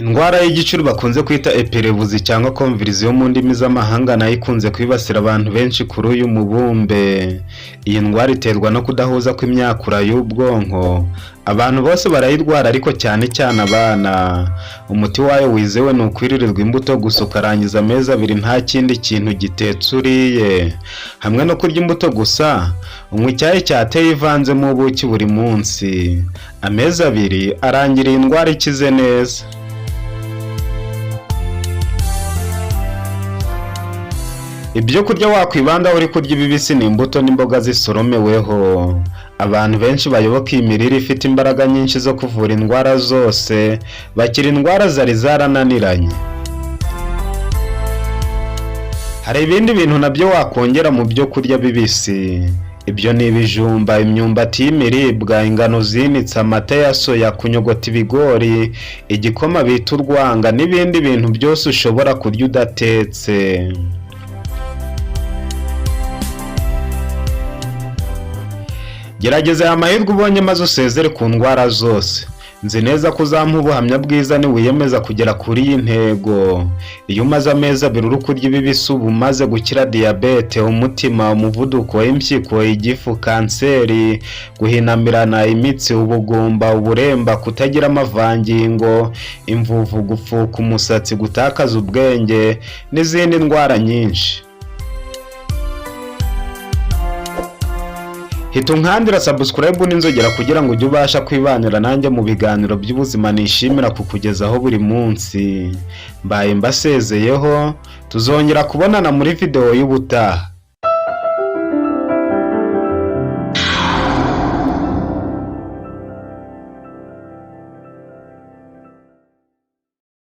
Indwara y'igicuri bakunze kwita epilepsy cyangwa convulsion mu ndimi z'amahanga nayo ikunze kwibasira abantu benshi kuri uyu mubumbe. Iyi ndwara iterwa no kudahuza kw'imyakura y'ubwonko. Abantu bose barayirwara, ariko cyane cyane abana. Umuti wayo wizewe ni ukwiririrwa imbuto gusa, ukarangiza amezi 2 nta kindi kintu gitetse uriye. Hamwe no kurya imbuto gusa, unywa icyayi cya teyi ivanzemo ubuki buri munsi. Amezi 2 arangira iyi ndwara ikize neza. Ibyo kurya wakwibandaho uri kurya ibibisi ni imbuto n'imboga zisoromeweho. Abantu benshi bayoboka iyi mirire ifite imbaraga nyinshi zo kuvura indwara zose, bakira indwara zari zarananiranye. Hari ibindi bintu nabyo wakongera mu byo kurya bibisi. Ibyo ni ibijumba, imyumbati y'imiribwa, ingano zinitse, amata ya soya, kunyogota ibigori, igikoma bita urwanga n'ibindi bintu byose ushobora kurya udatetse. Gerageza aya mahirwe ubonye maze usezere ku ndwara zose. Nzi neza ko uzampa ubuhamya bwiza niwiyemeza kugera kuri iyi ntego. Iyo umaze amezi 2 uri kurya ibibisi, uba umaze gukira diyabete, umutima, umuvuduko, impyiko, igifu, kanseri, guhinamirana, imitsi, ubugumba, uburemba, kutagira amavangingo, imvuvu, gupfuka umusatsi, gutakaza ubwenge n'izindi ndwara nyinshi. Hita unkandira subscribe n'inzogera kugira ngo ujye ubasha kwibanira nanjye mu biganiro by'ubuzima nishimira kukugezaho buri munsi. Mbaye mbasezeyeho, tuzongera kubonana muri video y'ubutaha.